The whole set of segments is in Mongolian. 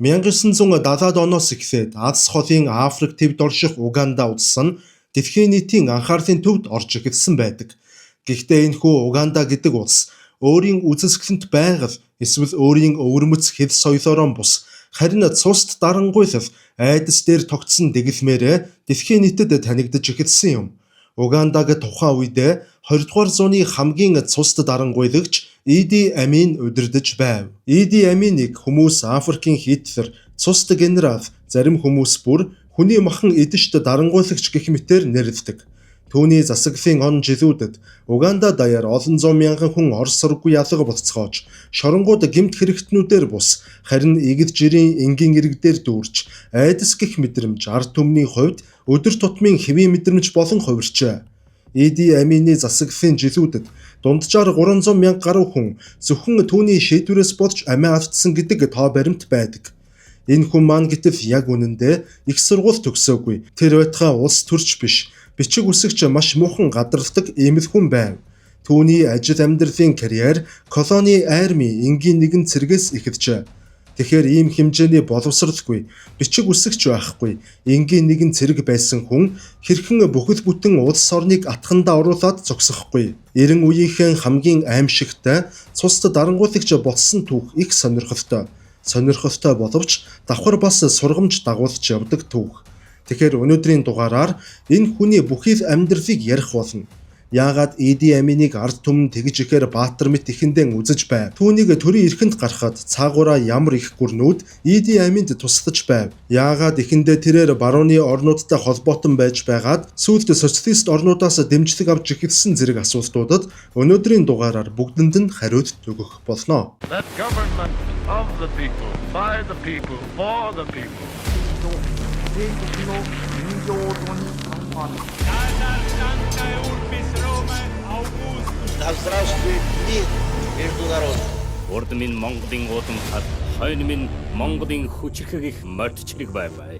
1970-ад оноос эхлээд Аз холын Африк тивд орших Уганда улс нь дэлхийн нийтийн анхаарлын төвд орж эхэлсэн байдаг. Гэхдээ энэхүү Уганда гэдэг улс өөрийн үзэсгэлэнт байгаль эсвэл өөрийн өвөрмөц хэл соёлоороо бус харин цуст дарангуйлал айдас дээр тогтсон дэгэлмээрээ дэлхийн нийтэд танигдаж эхэлсэн юм. Угандаг тухайн үедээ 20 дугаар зууны хамгийн цуст дарангуйлагч Иди Амин удирдаж байв. Иди Аминыг хүмүүс Африкийн Хитлер, цуст генерал, зарим хүмүүс бүр хүний махан эдэшт дарангуйлагч гэх мэтээр нэрлэдэг. Түүний засаглалын он жилүүдэд Уганда даяар олон зуун мянган хүн орос сурггүй ялга болцоогооч шоронгууд гэмт хэрэгтнүүдээр бус харин игэл жирийн энгийн иргэдээр дүүрч айдас гэх мэдрэмж ард түмний хувьд өдөр тутмын хэвийн мэдрэмж болон хувирчээ. Иди Амины засаглалын жилүүдэд дунджаар 300 мянга гаруй хүн зөвхөн түүний шийдвэрээс болж амиа алдсан гэдэг тоо баримт байдаг. Энэ хүн маань гэтэл яг үнэндээ их сургууль төгсөөгүй. Тэр байтугай улс төрч биш. Бичиг үсэгч маш муухан гадралдаг ийм л хүн байв. Түүний ажил амьдралын карьер колони армийн энгийн нэгэн цэргээс эхэлжээ. Тэгэхээр ийм хэмжээний боловсралгүй, бичиг үсэгч байхгүй, энгийн нэгэн цэрэг байсан хүн хэрхэн бүхэл бүтэн улс орныг атхандаа оруулаад зогсохгүй. 90 үеийнхэн хамгийн аимшигтай цуст дарангуйлагч болсон түүх их сонирхолтой. Сонирхолтой боловч давхар бас сургамж дагуулж явдаг түүх. Тэгэхээр өнөөдрийн дугаараар энэ хүний бүхий л амьдралыг ярих болно. Яагаад Иди Аминыг ард түмэн тэгж ихээр баатар мэт эхэндээ үзэж байв? Түүнийг төрийн эрхэнд гаргахад цаагаараа ямар их гүрнүүд Иди Аминд туслаж байв? Яагаад эхэндээ тэрээр барууны орнуудтай холбоотон байж байгаад сүүлд социалист орнуудаас дэмжлэг авч эхэлсэн зэрэг асуултуудад өнөөдрийн дугаараар бүгдэнд нь хариулт өгөх болно. That government of the people, by the people, for the people. 米国のニューヨークに看板 Да здравствует мир между народами! Урд минь Монголын уудамхад, хойно минь Монголын хүчирхэг их морьд чирэг байваа.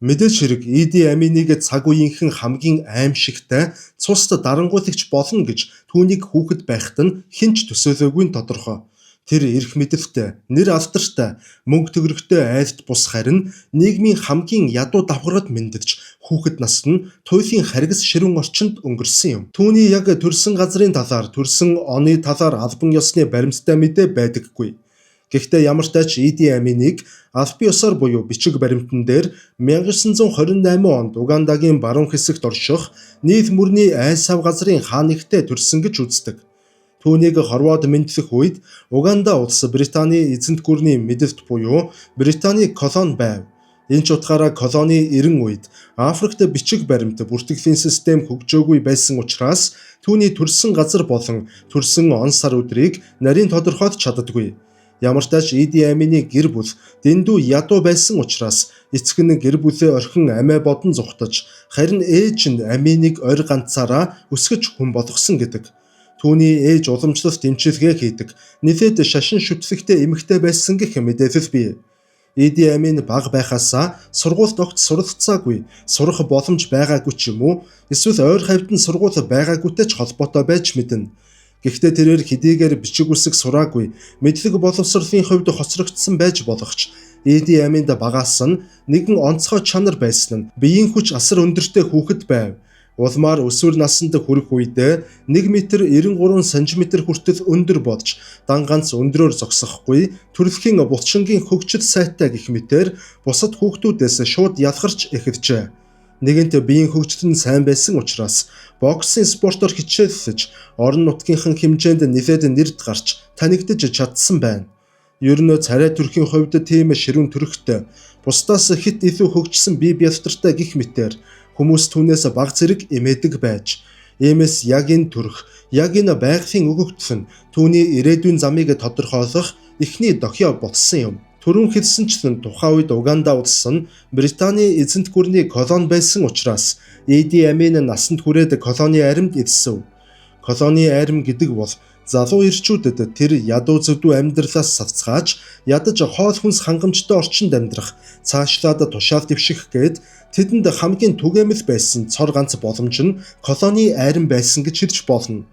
Мэдээж хэрэг Иди Аминыг цаг үеийнхэн хамгийн аимшигтай цуст дарангуйлагч болно гэж түүнийг хүүхэд байхад нь хэн ч төсөөлөөгүй нь тодорхой. Тэр эрх мэдэлтэй, нэр алдартай, мөнгө төгрөгтэй айлт бус харин нийгмийн хамгийн ядуу давхаргад мэндэлж хүүхэд нас нь туйлын харгас ширүүн орчинд өнгөрсөн юм. Түүний яг төрсэн газрын талаар, төрсэн оны талаар албан ёсны баримттай мэдээ байдаггүй. Гэхдээ ямар ч тач Иди Аминыг албан ёсоор буюу бичиг баримтан дээр 1928 онд Угандагийн баруун хэсэгт орших Нил мөрний айсав газрын хаан нэгтээ төрсөн гэж үздэг. Түүнийг хорвоод мэдлэх үед Уганда улс Британий эзэнт гүрний мэдэлт буюу Британий колони байв. Энэ ч утгаараа колони 90 үед Африкт бичиг баримт бүртгэлийн систем хөгжөөгүй байсан учраас түүний төрсэн газар болон төрсэн он сар өдрийг нарийн тодорхойлж чаддаггүй. Ямар ч тач Иди Амины гэр бүл дэндүү ядуу байсан учраас эцэг нь гэр бүлээ орхин амиа бодон зугтаж харин ээж нь Аминыг орь ганцаараа өсгөж хүн болгосон гэдэг. Түүний ээж уламжлалт эмчилгээ хийдэг. Нэлээд шашин шүтлэгтэй эмэгтэй байсан гэх мэдээлэл бий. Иди Амин бага байхаасаа сургуульд огт суралцаагүй, сурах боломж байгаагүй ч юм уу, эсвэл ойр хавьд нь сургууль байгаагүйтэй ч холбоотой байж мэднэ. Гэхдээ тэрээр хэдийгээр бичиг үсэг сураагүй, мэдлэг боловсролын хувьд хоцрогдсон байж болох ч Иди Аминд багаас нь нэгэн онцгой чанар байсан нь биеийн хүч асар өндөртэй хүүхэд байв. Улмаар өсвөр наснд хүрэх үедээ 1 м 93 см хүртэл өндөр болж дан ганц өндрөөр зогсохгүй төрөлхийн булчингийн хөгжил сайтай гэх мэтээр бусад хүүхдүүдээс шууд ялгарч эхэлжээ. Нэгэнт биеийн хөгжил нь сайн байсан учраас боксын спортоор хичээллэж орон нутгийнхан хэмжээнд нэлээд нэрд гарч танигдаж чадсан байна. Ер нь царай төрхийн хувьд тийм ширүүн төрхтэй бусдаас хэт илүү хөгжсөн бие бялтартай гэх мэтээр хүмүүс түүнээс бага зэрэг эмээдэг байж иймээс яг энэ төрх яг энэ байгалийн өгөгдөл нь түүний ирээдүйн замыг тодорхойлох эхний дохио болсон юм. Түрүүн хэлсэнчлэн тухайн үед Уганда улс нь Британий эзэнт гүрний колони байсан учраас Иди Амин насанд хүрээд колони аримд ирсэн. Колони арим гэдэг бол залуу эрчүүдэд тэр ядуу зүдүү амьдралаас савцгааж ядаж хоол хүнс хангамжтай орчинд амьдрах, цаашлаад тушаал дэвших гээд тэдэнд хамгийн түгээмэл байсан цор ганц боломж нь колони арим байсан гэж хэлж болно.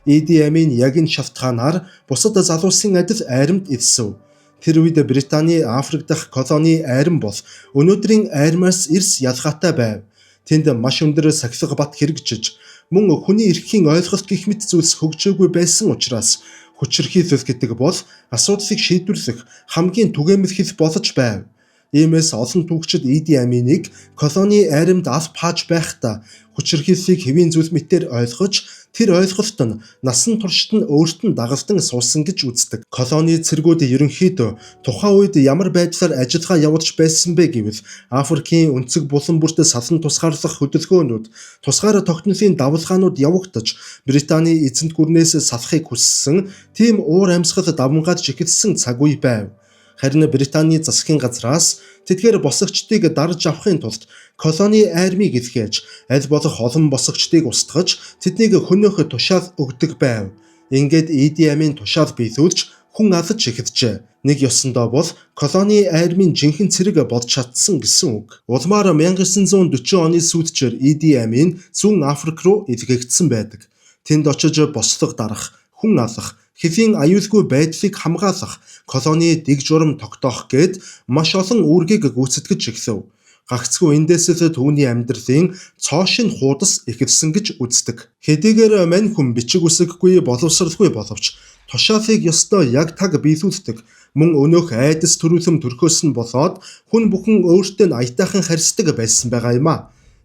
Иди Амин яг энэ шалтгаанаар бусад залуусын адил айрамд ирсэв. Тэр үед Британий Африк дахь колони айрам бол өнөөдрийн айрмаас эрс ялгаатай байв. Тэнд маш өндөр сахилга бат хэрэгжиж, мөн хүний эрхийн ойлголт гэх мэт зүйлс хөгжөөгүй байсан учраас хүчирхийлэл гэдэг бол асуудлыг шийдвэрлэх хамгийн түгээмэл хэл болж байв. Иймээс олон түүхчид Иди Аминыг колони айрамд аль пааж байхдаа хүчирхийллийг хэвийн зүйл мэтээр ойлгож тэр ойлголт нь насан туршид нь өөрт нь дагалдан суусан гэж үздэг. Колони цэргүүд ерөнхийдөө тухайн үед ямар байдлаар ажиллагаа явуулж байсан бэ гэвэл Африкийн өнцөг булан бүрт салан тусгаарлах хөдөлгөөнүүд, тусгаар тогтнолын давлгаанууд явагдаж, Британий эзэнт гүрнээс салахыг хүссэн тийм уур амьсгал давамгайлж эхэлсэн цаг үе байв. Харин Британий засгийн газраас тэдгээр босгочдыг дарж авахын тулд колони армийг илгээж, аль болох олон босгочдыг устгаж, тэднийг хөнөөх тушаал өгдөг байв. Ингээд Иди Амин тушаал биелүүлж хүн алж эхэлжээ. Нэг ёсондоо бол колони армийн жинхэнэ цэрэг болж чадсан гэсэн үг. Улмаар 1940 оны сүүлчээр Иди Амин зүүн Африк руу илгээгдсэн байдаг. Тэнд очиж бослого дарах, хүн алах, хэлийн аюулгүй байдлыг хамгаалах, колони дэг журам тогтоох гээд маш олон үүргийг гүйцэтгэж эхлэв. Гагцгүй эндээс л түүний амьдралын цоо шинэ хуудас эхэлсэн гэж үздэг. Хэдийгээр мань хүн бичиг үсэггүй боловсралгүй боловч тушаалыг ёстой яг таг биелүүлдэг. Мөн өнөөх айдас төрүүлэм төрхөөс нь болоод хүн бүхэн өөртөө нь аятайхан харьцдаг байсан байгаа юм а.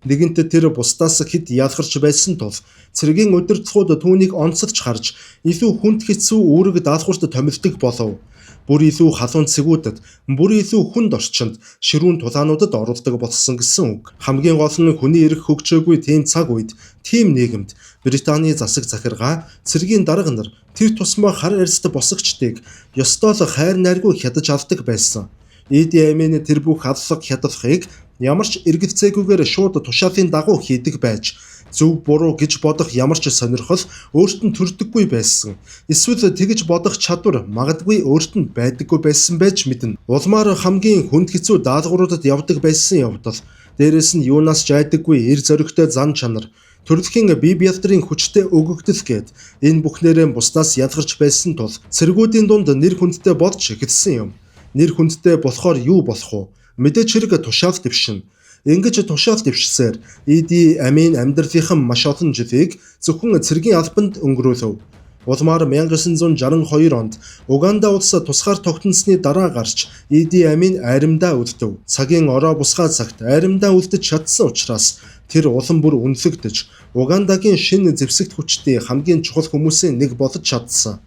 Нэгэнт тэр бусдаас хэд ялгарч байсан тул цэргийн удирдлагууд түүнийг онцолж харж илүү хүнд хэцүү үүрэг даалгаварт томилдог болов. Бүр илүү халуун цэгүүдэд, бүр илүү хүнд орчинд ширүүн тулаануудад оруулдаг болсон гэсэн үг. Хамгийн гол нь хүний эрх хөгжөөгүй тийм цаг үед, тийм нийгэмд Британий засаг захиргаа, цэргийн дарга нар тэр тусмаа хар арьстай босгочдыг ёстой л хайр найргүй хядаж авдаг байсан. Иди Амин тэр бүх аллах хядлахыг ямар ч эргэлзээгүйгээр шууд тушаалын дагуу хийдэг байж зөв буруу гэж бодох ямар ч сонирхол өөрт нь төрдөггүй байсан. Эсвэл тэгж бодох чадвар магадгүй өөрт нь байдаггүй байсан байж мэднэ. Улмаар хамгийн хүнд хэцүү даалгавруудад явдаг байсан явдал. Дээрээс нь юунаас ч айдаггүй эр зоригтой зан чанар, төрөлхийн бие бялдрын хүчтэй өгөгдөл гээд энэ бүхнээрээ бусдаас ялгарч байсан тул цэргүүдийн дунд нэр хүндтэй болж эхэлсэн юм. Нэр хүндтэй болохоор юу болох вэ? Мэдээч хэрэг тушаал дэвшин. Ингэж тушаал дэвшсээр Иди Амин амьдралынхан маш олон жилийг зөвхөн цэргийн албанд өнгөрөөлөв. Улмаар 1962 онд Уганда улс тусгаар тогтносны дараа гарч Иди Амин аримдаа үлдэв. Цагийн ороо бусгаа цагт аримдаа үлдэж чадсан учраас тэр улам бүр үнэлэгдэж Угандагийн шинэ зэвсэгт хүчтэй хамгийн чухал хүмүүсийн нэг болж чадсан.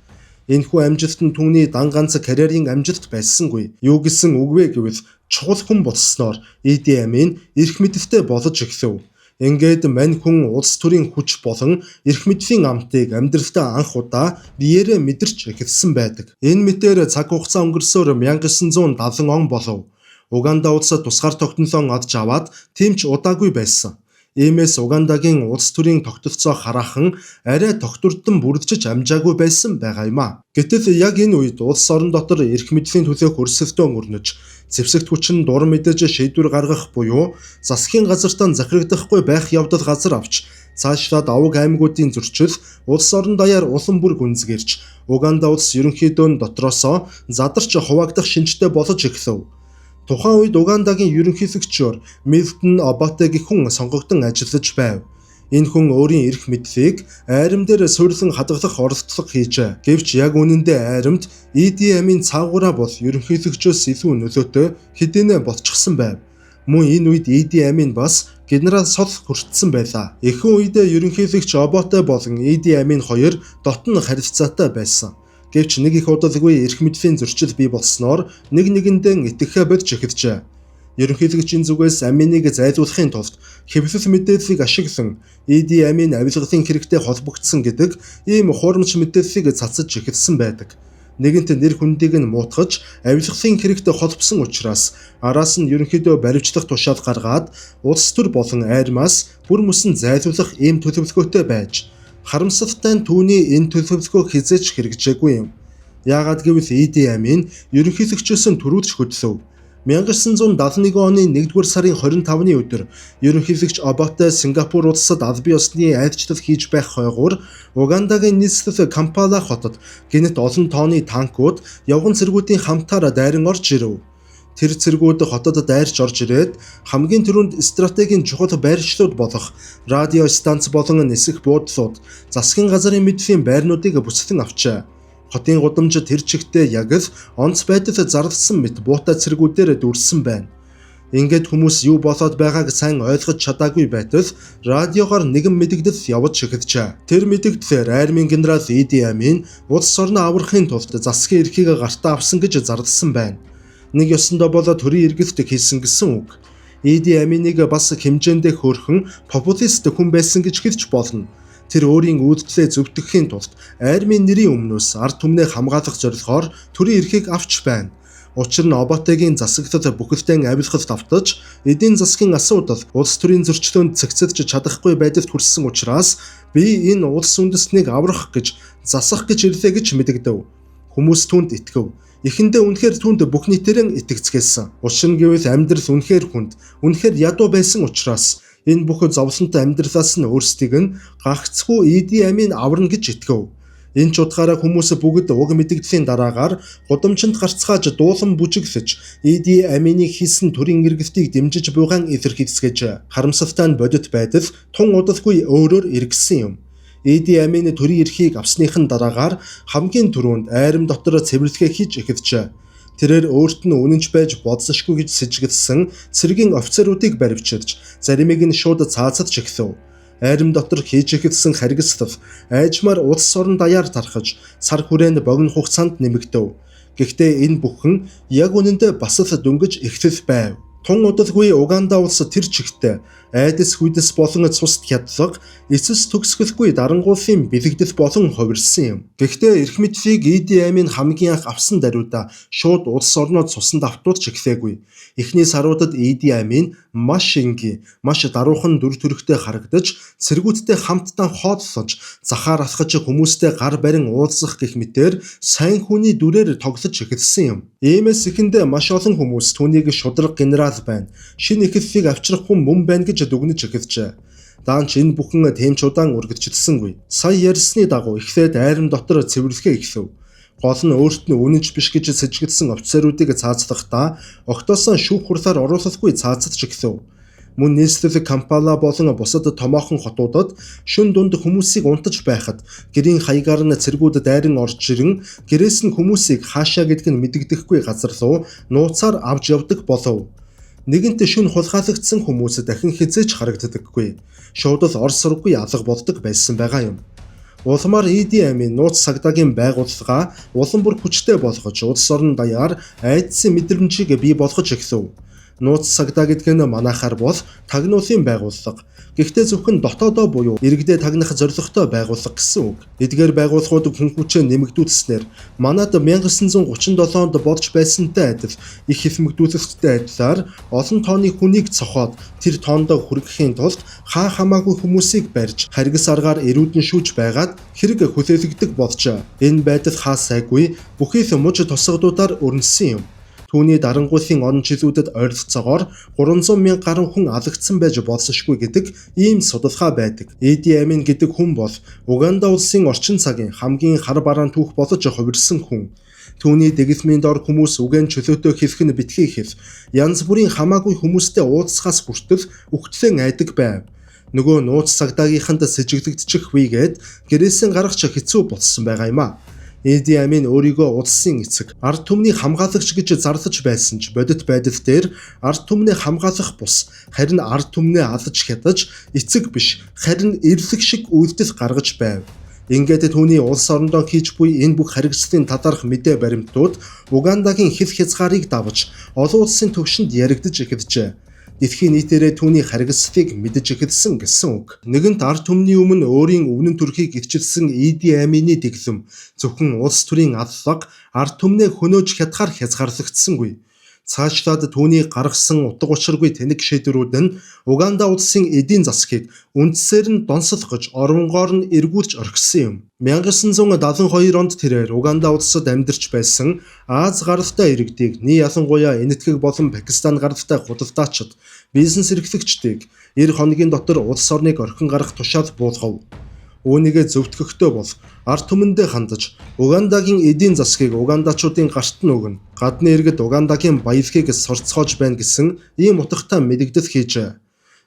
Энэхүү амжилт нь түүний дан ганц карьерийн амжилт байсангүй. Юу гэсэн үг вэ гэвэл чухал хүн болсноор Иди Амин эрх мэдэлтэй болж эхлэв. Ингээд мань хүн улс төрийн хүч болон эрх мэдлийн амтыг амьдралдаа анх удаа биеэрээ мэдэрч эхэлсэн байдаг. Энэ мэтээр цаг хугацаа өнгөрсөөр 1970 он болов. Уганда улс тусгаар тогтнолоо олж аваад тийм ч удаагүй байсан. Иймээс Угандагийн улс төрийн тогтолцоо хараахан арай тогтвордон бүрдэж амжаагүй байсан байгаа юм а. Гэтэл яг энэ үед улс орон дотор эрх мэдлийн төлөө хөрсөлтөө өрнөж, зэвсэгт хүчин дур мэдэж шийдвэр гаргах буюу засгийн газартаа захирагдахгүй байх явдал газар авч цаашлаад овог аймагуудын зөрчил улс орон даяар улам бүр гүнзгийрч Уганда улс ерөнхийдөө нь дотроосоо задарч хуваагдах шинжтэй болж эхлэв. Тухайн үед Угандагийн ерөнхийлөгчөөр Милтон Оботе гэх хүн сонгогдсон ажиллаж байв. Энэ хүн өөрийн эрх мэдлийг айрам дээр суйрлан хадгалах оролдлого хийжээ. Гэвч яг үнэндээ айрамд Иди Амин цаагаараа бол ерөнхийлөгчөөс илүү нөлөөтэй хэдийнэ болчихсон байв. Мөн энэ үед Иди Амин бас генерал сол хүртсэн байлаа. Эхэн үедээ ерөнхийлөгч Оботе болон Иди Амин хоёр дотн харилцаатай байсан. Гэвч нэг их удалгүй эрх мэдлийн зөрчил бий болсноор нэг нэгэндээ итгэхээ болж эхэлжээ. Ерөнхийлөгчийн зүгээс Аминыг зайлуулахын тулд хэвлэл мэдээллийг ашиглан Иди Амин авилгалын хэрэгтэй холбогдсон гэдэг ийм хуурамч мэдээллийг цацаж эхэлсэн байдаг. Нэгэнт нэр хүндийг нь муутгаж авилгалын хэрэгтэй холбосон учраас араас нь ерөнхийдөө баривчлах тушаал гаргаад улс төр болон айрмаас бүр мөсөн зайлуулах ийм төлөвлөгөөтэй байж харамсалтай нь түүний энэ төлөвлөгөө хэзээ ч хэрэгжээгүй юм. Яагаад гэвэл Иди Амин ерөнхийлөгчөөс нь түрүүлж хөдлөв. 1971 оны 1-р сарын 25-ны өдөр ерөнхийлөгч Оботе Сингапур улсад албан ёсны айлчлал хийж байх хойгуур Угандагийн нийслэл Кампала хотод гэнэт олон тооны танкууд явган цэргүүдийн хамтаар дайран орж ирэв. Тэр цэргүүд хотод дайрч орж ирээд хамгийн түрүүнд стратегийн чухал байршлууд болох радио станц болон нисэх буудлууд, засгийн газрын мэдлийн байрнуудыг бүслэн авчээ. Хотын гудамж тэр чигтээ яг л онц байдал зарласан мэт буутай цэргүүдээр дүрсэн байна. Ингээд хүмүүс юу болоод байгааг сайн ойлгож чадаагүй байтал радиогоор нэгэн мэдэгдэл явж эхэлжээ. Тэр мэдэгдлээр армийн генерал Иди Амин улс орноо аврахын тулд засгийн эрхийг гартаа авсан гэж зарласан байна. Нэг ёсондоо болоо төрийн эргэлт хийсэн гэсэн үг. Иди Аминыг бас хэмжээндээ хөөрхөн популист хүн байсан гэж хэлж болно. Тэр өөрийн үйлдэлээ зөвтгөхийн тулд армийн нэрийн өмнөөс ард түмнээ хамгаалах зорилгоор төрийн эрхийг авч байна. Учир нь Оботегийн засаглал бүхэлдээ авилгалд автаж, эдийн засгийн асуудал улс төрийн зөрчлөөнд цэгцэлж чадахгүй байдалд хүрсэн учраас би энэ улс үндэстнийг аврах гэж засах гэж ирлээ гэж мэдэгдэв. Хүмүүс түүнд итгэв. Эхэндээ үнэхээр түүнд бүх нийтээрэн итгэцгээсэн. Учир нь гэвэл амьдрал үнэхээр хүнд, үнэхээр ядуу байсан учраас энэ бүх зовлонтой амьдралаас нь өөрсдийг нь гагцхүү Иди Амин аварна гэж итгэв. Энэ ч утгаараа хүмүүс бүгд уг мэдэгдлийн дараагаар гудамжинд гарцгааж дуулан бүжиглэж Иди Аминийг хийсэн төрийн эргэлтийг дэмжиж буйгаан илэрхийлсгэж харамсалтай нь бодит байдал тун удалгүй өөрөөр эргэсэн юм. Иди Амин төрийн эрхийг авсныхан дараагаар хамгийн түрүүнд айрам дотор цэвэрлэгээ хийж эхэлжээ. Тэрээр өөрт нь үнэнч байж бодсошгүй гэж сэжиглэсэн цэргийн офицеруудыг баривчилж, заримыг нь шууд цаацаж эхлэв. Айрам дотор хийж эхэлсэн харгислал айжмаар улс орон даяар тархаж, сар хүрээнд богино хугацаанд нэмэгдэв. Гэхдээ энэ бүхэн яг үнэндээ бас л дөнгөж эхлэл байв. Тун удалгүй Уганда улс тэр чигтээ айдас хүйдэс болон цуст хядлага эцэс төгсгөлгүй дарангууллын бэлэгдэл болон хувирсан юм. Гэхдээ эрх мэдлийг Иди Амин хамгийн анх авсан даруйда шууд улс орноо цусанд автуулж эхлээгүй. Эхний саруудад Иди Амин маш энгийн, маш даруухан дүр төрхтэй харагдаж, цэргүүдтэй хамтдаа хооллож, захаар алхаж хүмүүстэй гар барин уулзах гэх мэтээр сайн хүний дүрээр тоглож эхэлсэн юм. Иймээс эхэндээ маш олон хүмүүс түүнийг шударга генерал байна, шинэ эхлэлийг авчрах хүн мөн байна гэж дүгнэж эхэлжээ. Даанч энэ бүхэн тийм ч удаан үргэлжилсэнгүй. Сая ярьсны дагуу эхлээд айрам дотор цэвэрлэгээ эхлэв. Гол нь өөрт нь үнэнч биш гэж сэжиглэсэн офицеруудыг цаацлахдаа огтоосоо шүүх хурлаар оруулалгүй цаацаж эхлэв. Мөн нийслэл Кампала болон бусад томоохон хотуудад шөнө дунд хүмүүсийг унтаж байхад гэрийн хаягаар нь цэргүүд дайран орж ирэн гэрээс нь хүмүүсийг хаашаа гэдг нь мэдэгдэхгүй газар руу нууцаар авч явдаг болов. Нэгэнт шөнө хулгайлагдсан хүмүүс дахин хэзээ ч харагддаггүй. Шууд л ор сургүй алга болдог байсан байгаа юм. Улмаар Иди Амин нууц сагдаагийн байгууллага улам бүр хүчтэй болгож улс орон даяар айдсын мэдрэмжийг бий болгож эхлэв. Нууц сагдаа гэдэг нь манайхаар бол тагнуулын байгууллага. Гэхдээ зөвхөн дотоодоо буюу иргэдээ тагнах зорилготой байгууллага гэсэн үг. Эдгээр байгууллагууд хүн хүчээ нэмэгдүүлснээр манад 1937 онд болж байсантай адил их хэсмэгдүүлэлттэй адилаар олон тооны хүнийг цохоод тэр тоондоо хүргэхийн тулд хаа хамаагүй хүмүүсийг барьж харгас аргаар эрүүдэн шүүж байгаад хэрэг хүлээлгдэг болжээ. Энэ байдал хаа сайгүй бүхий л муж тусгадуудаар өрнөсөн юм. Түүний дарангуйлын он жилүүдэд ойролцоогоор 300 мянга гаруй хүн алагдсан байж болсошгүй гэдэг ийм судалгаа байдаг. Иди Амин гэдэг хүн бол Уганда улсын орчин цагийн хамгийн хар бараан түүх болж хувирсан хүн. Түүний дэгэлмийн дор хүмүүс үгэн чөлөөтэй хэлэх нь битгий хэл. Янз бүрийн хамаагүй хүмүүстэй уулзахаас хүртэл үхтлэн айдаг байв. Нөгөө нууц цагдаагийнханд сэжиглэгдчих вийгээд гэрээсээ гарах ч хэцүү болсон байгаа юм а. Иди Амин өөрийгөө улсын эцэг, ард түмний хамгаалагч гэж зарлаж байсан ч бодит байдал дээр ард түмнээ хамгаалах бус, харин ард түмнээ алж хядаж эцэг биш, харин эрлэг шиг үйлдэл гаргаж байв. Ингээд түүний улс орондоо хийж буй энэ бүх харигслын талаарх мэдээ баримтууд Угандагийн хил хязгаарыг давж олон улсын төвшөнд яригдаж эхэлжээ. Дэлхийн нийтээрээ түүний харгислалыг мэдэж эхэлсэн гэсэн үг. Нэгэнт ард түмний өмнө өөрийн өвнөн төрхийг илчилсэн Иди Амины дэглэм зөвхөн улс төрийн аллага ард түмнээ хөнөөж хядахаар хязгаарлагдсангүй. Цаашлаад түүний гаргасан утга учиргүй тэнэг шийдвэрүүд нь Уганда улсын эдийн засгийг үндсээр нь донсолгож, оронгоор нь эргүүлж орхисон юм. 1972 онд тэрээр Уганда улсад амьдарч байсан Ази гаралтай иргэдийг нэг ялангуяа Энэтхэг болон Пакистан гаралтай худалдаачид, бизнес эрхлэгчдийг 90 хоногийн дотор улс орныг орхин гаргах тушаал буулгав. Үүнийгээ зөвтгөхдөө бол ард түмэндээ хандаж Угандагийн эдийн засгийг угандачуудын гарт нь өгнө. Гадны иргэд Угандагийн баялагийг сорцоож байна гэсэн ийм утгатай мэдэгдэл хийжээ.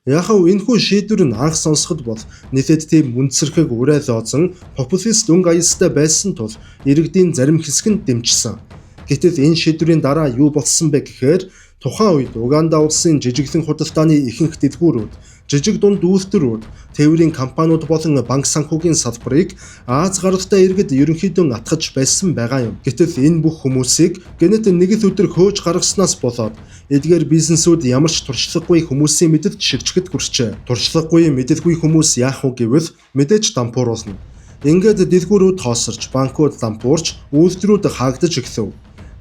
Яхав энэхүү шийдвэр нь анх сонсоход бол нэлээд тийм үнцэрхэг уриал оозон популист өнгө аястай байсан тул иргэдийн зарим хэсэг нь дэмжсэн. Гэтэл энэ шийдвэрийн дараа юу болсон бэ гэхээр тухайн үед Уганда улсын жижиглэн худалдааны ихэнх дэлгүүрүүд, жижиг дунд үйлдвэрүүд, тээврийн компаниуд болон банк санхүүгийн салбарыг Ази гаралтай иргэд ерөнхийдөө атгаж байсан байгаа юм. Гэтэл энэ бүх хүмүүсийг гэнэт нэг л өдөр хөөж гаргаснаас болоод эдгээр бизнесүүд ямар ч туршлагагүй хүмүүсийн мэдэлд ширчгэд хүрчээ. Туршлагагүй мэдэлгүй хүмүүс яах вэ гэвэл мэдээж дампууруулна. Ингээд дэлгүүрүүд хоосорч, банкуд дампуурч, үйлдвэрүүд хаагдаж эхлэв.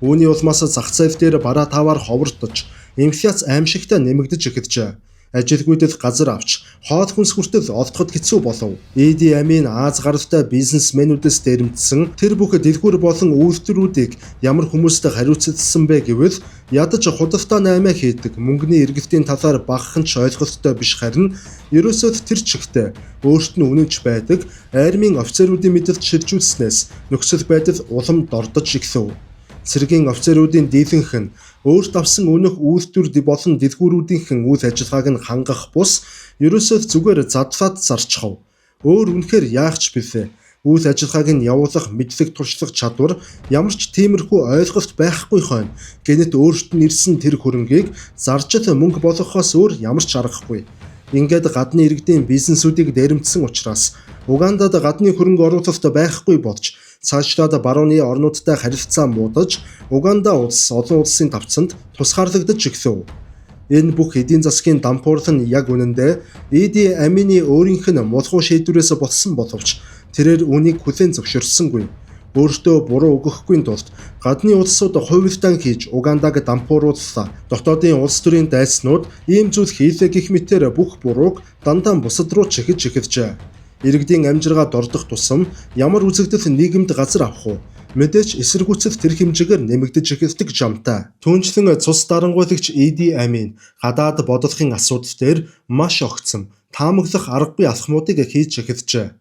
Үүний улмаас зах зээл дээр бараа таваар ховордож, инфляц аимшигтай нэмэгдэж эхэлжээ. Ажилгүйдэл газар авч, хоол хүнс хүртэл олдоход хэцүү болов. Иди Амин Ази гаралтай бизнесмэнүүдээс дээрэмдсэн тэр бүх дэлгүүр болон үйлдвэрүүдийг ямар хүмүүстэй хариуцласан бэ гэвэл ядаж худалдаа наймаа хийдэг мөнгөний эргэлтийн талаар багахан ч ойлголттой биш харин ерөөсөө л тэр чигтээ өөрт нь үнэнч байдаг армийн офицеруудын мэдэлд шилжүүлснээс нөхцөл байдал улам дордож эхлэв. Цэргийн офицеруудын дийлэнх нь өөрт авсан үнэх үйлдвэр болон дэлгүүрүүдийнхэн үйл ажиллагааг нь хангах бус ерөөсөө л зүгээр задлаад зарчхав. Өөр үнэхээр яах ч билээ. Үйл ажиллагааг нь явуулах мэдлэг туршлага чадвар ямар ч тиймэрхүү ойлголт байхгүй хойно гэнэт өөрт нь ирсэн тэр хөрөнгийг зарж л мөнгө болгохоос өөр ямар ч аргагүй. Ингээд гадны иргэдийн бизнесүүдийг дээрэмдсэн учраас Угандад гадны хөрөнгө оруулалт байхгүй болж цаашлаад барууны орнуудтай харилцаа муудаж Уганда улс олон улсын тавцанд тусгаарлагдаж эхлэв. Энэ бүх эдийн засгийн дампуурлал нь яг үнэндээ Иди Амины өөрийнх нь мулгуу шийдвэрээс болсон боловч тэрээр үүнийг хүлээн зөвшөөрсөнгүй. Өөртөө буруу өгөхгүй тулд гадны улсууд хувилдаан хийж Угандаг дампуурууллаа. Дотоодын улс төрийн дайснууд ийм зүйл хийлээ гэх мэтээр бүх бурууг дандаа бусад руу чихэж эхэлжээ. Иргэдийн амжиргаа дордох тусам ямар үзэгдэл нийгэмд газар авах вэ? Мэдээж эсэргүүцэл тэр хэмжээгээр нэмэгдэж эхэлдэг жамтай. Түүнчлэн цус дарангуйлагч Иди Амин гадаад бодлогын асуудал дээр маш огцом таамаглах аргагүй алхмуудыг хийж эхэлжээ.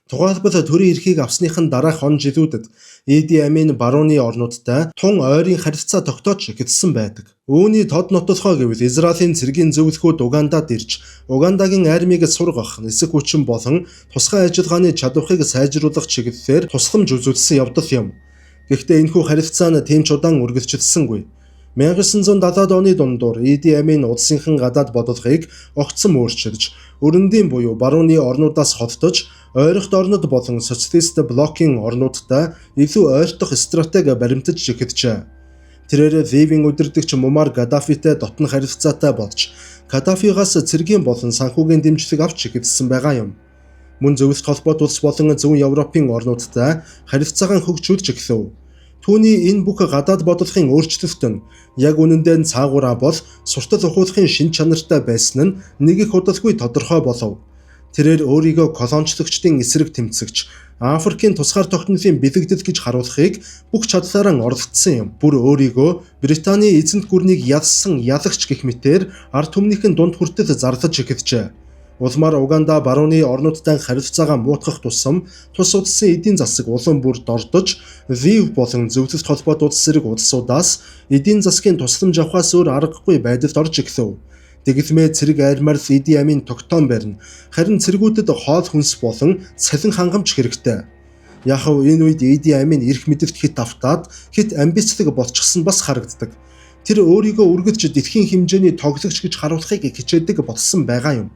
Тухайлбал төрийн эрхийг авсныхан дараах он жилүүдэд Иди Амин барууны орнуудтай тун ойрын харилцаа тогтоож эхэлсэн байдаг. Үүний тод нотлохоо гэвэл Израилийн цэргийн зөвлөхүүд Угандад ирж Угандагийн армийг сургах, нисэх хүчин болон тусгай ажиллагааны чадварыг сайжруулах чиглэлээр тусламж үзүүлсэн явдал юм. Гэхдээ энэхүү харилцаа нь тийм ч удаан үргэлжилсэнгүй. 1970-ад оны дундуур Иди Амин улсынхан гадаад бодлогыг огцом өөрчилж, өрөндийн буюу барууны орнуудаас холдож, ойрхот орнод болон социалист блокийн орнуудтай илүү ойртох стратеги баримтаж эхэлжээ. Тэрээр Ливийн удирдагч Мумар Гаддафитай дотно харилцаатай болж, Каддафигаас цэргийн болон санхүүгийн дэмжлэг авч эхэлсэн байгаа юм. Мөн зөвлөлт холбоот улс болон зүүн Европын орнуудтай харилцаагаа хөгжүүлж эхлэв. Түүний энэ бүх гадаад бодлогын өөрчлөлт нь яг үнэндээ нь цаагаараа бол суртал ухуулахын шин чанартай байсан нь нэг их удалгүй тодорхой болов. Тэрээр өөрийгөө колоничлогчдын эсрэг тэмцэгч, Африкийн тусгаар тогтнолын бэлэгдэл гэж харуулахыг бүх чадлаараа оролдсон юм. Бүр өөрийгөө Британий эзэнт гүрнийг ялсан ялагч гэх мэтээр ард түмнийхэн дунд хүртэл зарлаж эхэлжээ. Улмаар Уганда барууны орнуудтай харилцаагаа муутгах тусам тус улсын эдийн засаг улам бүр дордож, Лив болон зөвлөлт холбоот улс зэрэг улсуудаас эдийн засгийн тусламж авахаас өөр аргагүй байдалд орж эхлэв. Тэгэлмээ цэрэг армаар л Иди Амин тогтоон барина. Харин цэргүүдэд хоол хүнс болон цалин хангамж хэрэгтэй. Яхав энэ үед Иди Амин эрх мэдэлд хит автаад хит амбицлог болчихсон бас харагддаг. Тэр өөрийгөө үргэлж дэлхийн хэмжээний тоглогч гэж харуулахыг хичээдэг болсон байгаа юм.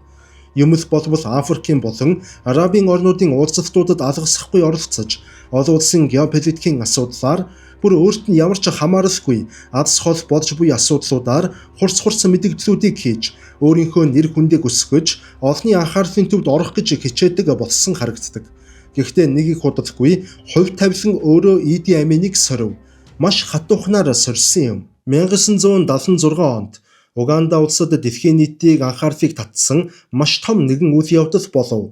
Юмл болбол Африкийн болон Арабын орнуудын уулзалтуудад алгасахгүй оролцож, олон улсын геополитикийн асуудлаар бүр өөрт нь ямар ч хамааралгүй адс хол болж буй асуудлуудаар хурц хурц мэдэгдлүүдийг хийж, өөрийнхөө нэр хүндийг өсгөж, олонний анхаарлын төвд орох гэж хичээдэг болсон харагддаг. Гэхдээ нэг их удалгүй хувь тавилан өөрөө Иди Аминыг сорив. Маш хатуухнаар сорьсон юм. 1976 онд Уганда улсад дэлхийн нийтийг анхаарлыг татсан маш том нэгэн үйл явдал болов.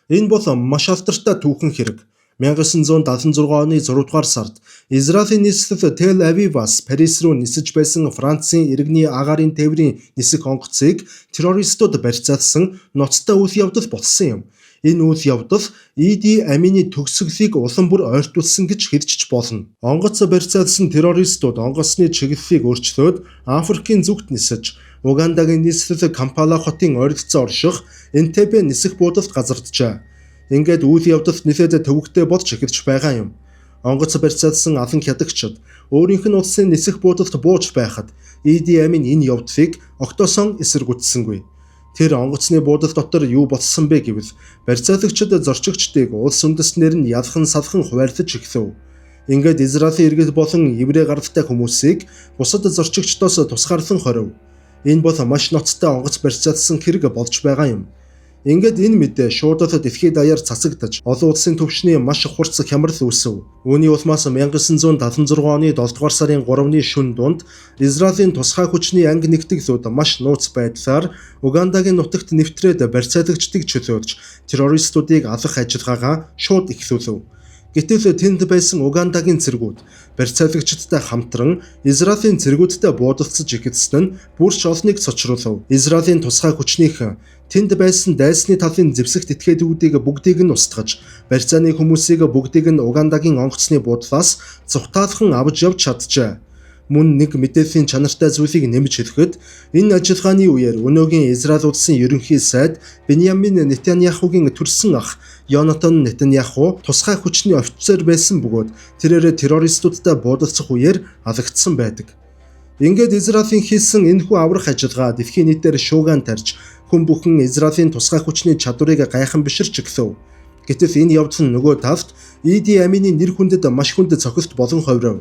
Энэ бол маш алдартай түүхэн хэрэг. 1976 оны 6 дугаар сард Израилийн нийслэл Тел Авиваас Парис руу нисэж байсан Францын иргэний агаарын тээврийн нисэх онгоцыг террористууд барьцаалсан ноцтой үйл явдал болсон юм. Энэ үйл явдал Иди Амины төгсгөлийг улам бүр ойртуулсан гэж хэлж ч болно. Онгоц барьцаалсан террористууд онгоцны чиглэлийг өөрчлөөд Африкийн зүгт нисэж Угандагийн нийслэл Кампала хотын ойролцоо орших Энтебе нисэх буудалд газарджээ. Ингээд үйл явдалд нэлээд төвөгтэй болж эхэлж байгаа юм. Онгоц барьцаалсан алан хядагчид өөрийнх нь улсын нисэх буудалд бууж байхад Иди Амин энэ явдлыг огтоосон эсэргүүцсэнгүй. Тэр онгоцны буудал дотор юу болсон бэ гэвэл барьцаалагчид зорчигчдыг улс үндэстнэр нь ялхан салхан хуваарлаж эхлэв. Ингээд Израилийн иргэд болон еврей гаралтай хүмүүсийг бусад зорчигчдоос тусгаарлан хорив. Энэ бол маш ноцтой онгоц барьцаалсан хэрэг болж байгаа юм. Ингээд энэ мэдээ шууд л дэлхийд даяар цацагдаж олон улсын түвшний маш хурц хямрал үүсэв. Үүний улмаас 1976 оны 7 дугаар сарын 3-ны шөнө дунд Израилийн тусгай хүчний анги нэгтгэлүүд маш нууц байдлаар Угандагийн нутагт нэвтрээд барьцаалагчдыг чөлөөлж террористуудыг алах ажиллагаагаа шууд эхлүүлв. Гэтэл тэнд байсан Угандагийн цэргүүд барьцаалагчдтай хамтран Израилийн цэргүүдтэй буудалцаж эхэлсэн нь бүрч олныг цочруулав. Израилийн тусгай хүчнийхэн тэнд байсан дайсны талын зэвсэгт этгээдүүдийг бүгдийг нь устгаж, барьцааны хүмүүсийг бүгдийг нь Угандагийн онгоцны буудлаас цухтаалхан авч явж чаджээ. Мөн нэг мэдээллийн чанартай зүйлийг нэмж хэлэхэд энэ ажиллагааны үеэр өнөөгийн Израиль улсын ерөнхий сайд Беньямин Нетаньяхугийн төрсөн ах Йонатан Нетаньяху тусгай хүчний офицер байсан бөгөөд тэрээр террористуудтай буудалцах үеэр алагдсан байдаг. Ингээд Израилийн хийсэн энэхүү аврах ажиллагаа дэлхийн нийтээр шуугаан тарьж хүн бүхэн Израилийн тусгай хүчний чадварыг гайхан биширч эхлэв. Гэтэл энэ явдал нь нөгөө талд Иди Амины нэр хүндэд маш хүнд цохилт болон ховров.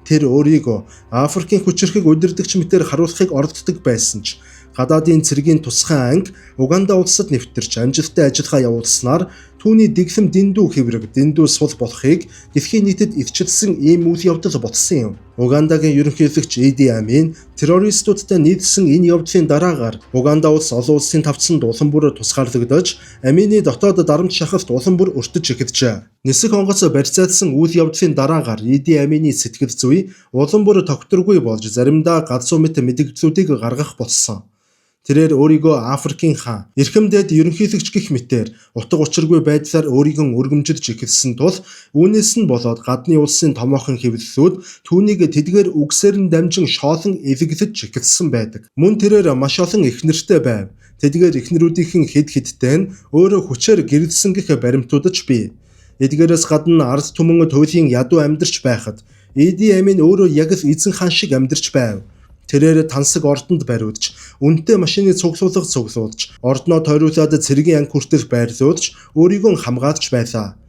Тэр өөрийгөө Африкийн хүчирхэг удирдагч мэтээр харуулахыг оролддог байсан ч гадаадын цэргийн тусгай анги Уганда улсад нэвтэрч амжилттай ажиллагаа явуулснаар түүний дэглэм дэндүү хэврэг, дэндүү сул болохыг дэлхийн нийтэд илчилсэн ийм үйл явдал болсон юм. Угандагийн ерөнхийлөгч Иди Амин террористуудтай нийлсэн энэ явдлын дараагаар Уганда улс олон улсын тавцанд улам бүр тусгаарлагдаж, Амины дотоод дарамт шахалт улам бүр өртөж эхэлжээ. Нисэх онгоц барьцаалсан үйл явдлын дараагаар Иди Амины сэтгэл зүй улам бүр тогтворгүй болж заримдаа галзуу мэт мэдэгдлүүдийг гаргах болсон. Тэрээр өөрийгөө Африкийн хаан, эрхэм дээд ерөнхийлөгч гэх мэтээр утга учиргүй байдлаар өөрийгөө өргөмжилж эхэлсэн тул үүнээс нь болоод гадны улсын томоохон хэвлэлүүд түүнийг тэдгээр үгсээр нь дамжин шоолон элэглэж эхэлсэн байдаг. Мөн тэрээр маш олон эхнэртэй байв. Тэдгээр эхнэрүүдийнхэн хэд хэдтэй нь өөрөө хүчээр гэрлэсэн гэх баримтууд ч бий. Эдгээрээс гадна ард түмэн туйлын ядуу амьдарч байхад Иди Амин өөрөө яг л эзэн хаан шиг амьдарч байв. Тэрээр тансаг ордонд бариудж, үнэтэй машины цуглуулга цуглуулж, ордноо тойруулаад цэргийн анги хүртэл байрлуулж, өөрийгөө хамгаалж байлаа.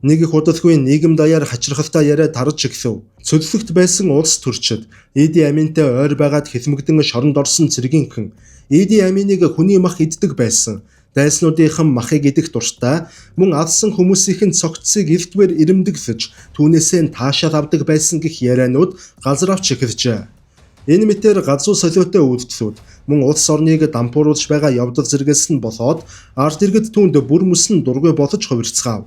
Нэг их удалгүй нийгэм даяар хачирхалтай яриа тарж эхлэв. Цөллөгт байсан улс төрчид Иди Аминтай ойр байгаад хилмигдэн шоронд орсон цэргийнхэн Иди Аминыг хүний мах иддэг байсан. Дайснуудынхан махыг идэх дуртай, мөн алсан хүмүүсийнхэн цогцсыг элдвээр ирэмдэглэж, түүнээсээ таашаал авдаг байсан гэх ярианууд газар авч эхэлжээ. Энэ мэтээр галзуу солиотой үйлдэлүүд мөн улс орныг дампууруулж байгаа явдал зэргээс нь болоод ард иргэд түүнд бүр мөсөн дургүй болж хувирцгаав.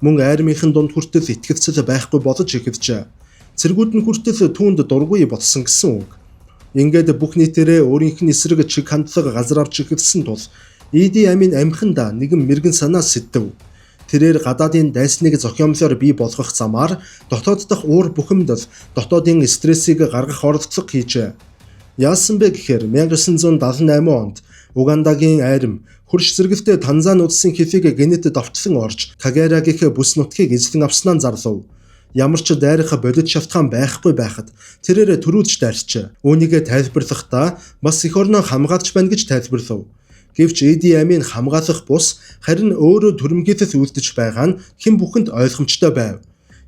Мөн армийнхан дунд хүртэл итгэлцэл байхгүй болж эхэлжээ. Цэргүүд нь хүртэл түүнд дургүй болсон гэсэн үг. Ингээд бүх нийтээрээ өөрийнх нь эсрэг чиг хандлага газар авч эхэлсэн тул Иди Амин амхиндаа нэгэн мэрэгэн санаа сэтв. Тэрээр гадаадын дайсныг зохиомлоор бий болгох замаар дотоод дахь уур бухимдал, дотоодын стрессийг гаргах оролдлого хийжээ. Яасан бэ гэхээр 1978 онд Угандагийн айрам хөрш зэрэгэлтэй Танзан улсын хөлийг гэнэт довтлон орж Кагера гэх бүс нутгийг эзлэн авснаа зарлав. Ямар ч дайрах бодит шалтгаан байхгүй байхад тэрээр төрүүлж дайрчээ. Үүнийгээ тайлбарлахдаа бас эх орноо хамгаалж байна гэж тайлбарлав. Гэвч Иди Амин хамгаалах бус харин өөрөө түрэмгийлэл үлдэж байгаа нь хэн бүхэнд ойлгомжтой байв.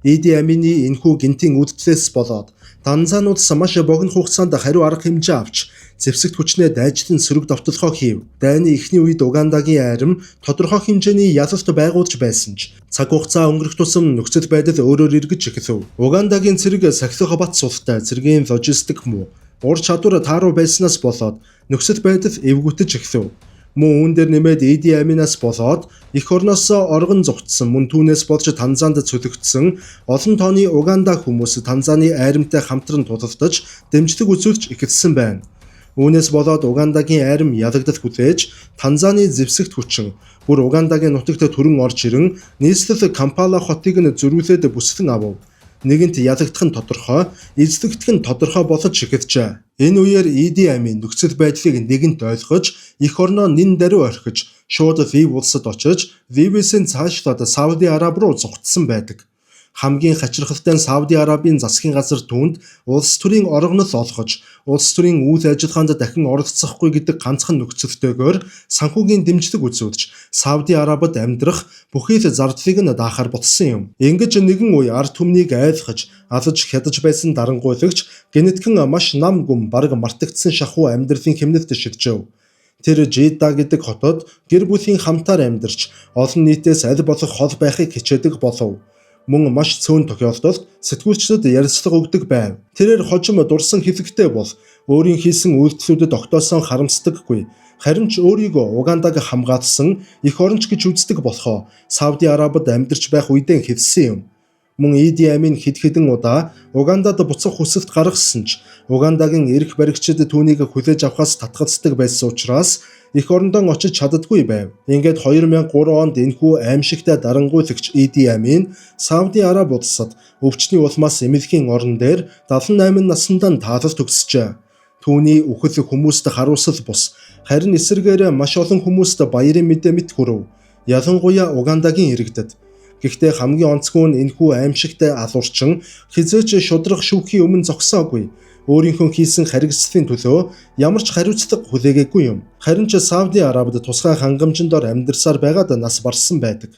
Иди Амины энэхүү гэнтийн үйлдэлээс болоод Танзан улс маш богино хугацаанд хариу арга хэмжээ авч зэвсэгт хүчнээ дайчлан сөрөг довтлохоо хийв. Дайны эхний үед Угандагийн айрам тодорхой хэмжээний ялалт байгуулж байсан ч цаг хугацаа өнгөрөх тусам нөхцөл байдал өөрөөр эргэж эхлэв. Угандагийн цэрэг сахилга бат султай цэргийн логистик муу. Ур чадвар тааруу байснаас болоод нөхцөл байдал эвгүтэж эхлэв. Мөн үүн дээр нэмээд Иди Аминаас болоод эх орноосоо оргон зугтсан, мөн түүнээс болж Танзанд цөлөгдсөн олон тооны Уганда хүмүүс Танзаны айрамтай хамтран тулалдаж дэмжлэг үзүүлж эхэлсэн байна. Үүнээс болоод Угандагийн айрам ялагдал хүлээж Танзаны зэвсэгт хүчин бүр Угандагийн нутагт төрөн орж ирэн нийслэл Кампала хотыг нь зөрүүлээд бүслэн авав. Нэгэнт ялагдах нь тодорхой, эзлэгдэх нь тодорхой болгож эхэлжээ. Энэ үеэр Иди Амин нөхцөл байдлыг нэгэнт ойлгож, эх орноо нэн даруй орхиж, шууд Лив улсад очиж, Ливээс нь цаашлаад Сауди Араб руу зугтсан байдаг. Хамгийн хачирхалтай нь Сауди Арабийн засгийн газар түүнд улс төрийн орогнол олгож, улс төрийн үйл ажиллагаанд дахин оролцохгүй гэдэг ганцхан нөхцөлтэйгээр санхүүгийн дэмжлэг үзүүлж, Сауди Арабад амьдрах бүхий л зардлыг нь даахаар болсон юм. Ингэж нэгэн үе ард түмнийг айлгаж, алж хядаж байсан дарангуйлагч гэнэтгэн маш нам гүм бараг мартагдсан шахуу амьдралын хэмнэлд шилжэв. Тэр Жида гэдэг хотод гэр бүлийн хамтаар амьдарч, олон нийтээс аль болох хол байхыг хичээдэг болов. Мөн маш цөөн тохиолдолд сэтгүүлчдэд ярилцлага өгдөг байв. Тэрээр хожим дурсан хэлэгтэй бол өөрийн хийсэн үйлдэлүүдэд огтоосон харамсдаггүй. Харин ч өөрийгөө Угандаг хамгаалсан эх оронч гэж үздэг болохоо Сауди Арабад амьдарч байх үедээ хэлсэн юм. Мөн Иди Амин хэд хэдэн удаа Угандад буцах хүсэлт гаргасан ч Угандагийн эрх баригчид түүнийг хүлээж авахаас татгалздаг байсан учраас эх орондоо очиж чаддаггүй байв. Ингээд 2003 онд энэхүү аймшигтай дарангуйлагч Иди Амин Сауди Араб улсад өвчний улмаас эмнэлгийн орон дээр 78 насандаа таалал төгсжээ. Түүний үхэл хүмүүст харуусал бус, харин эсэргээр маш олон хүмүүст баярын мэдээ мэт хүрв. Ялангуяа Угандагийн иргэдэд. Гэхдээ хамгийн онцгой нь энэхүү аймшигтай алуурчин хэзээ ч шударга шүүхийн өмнө зогсоогүй. Өөрийнхөө хийсэн харгислалын төлөө ямар ч хариуцлага хүлээгээгүй юм. Харин ч Сауди Арабид тусгай хангамжинд дор амьдарсаар байгаад нас барсан байдаг.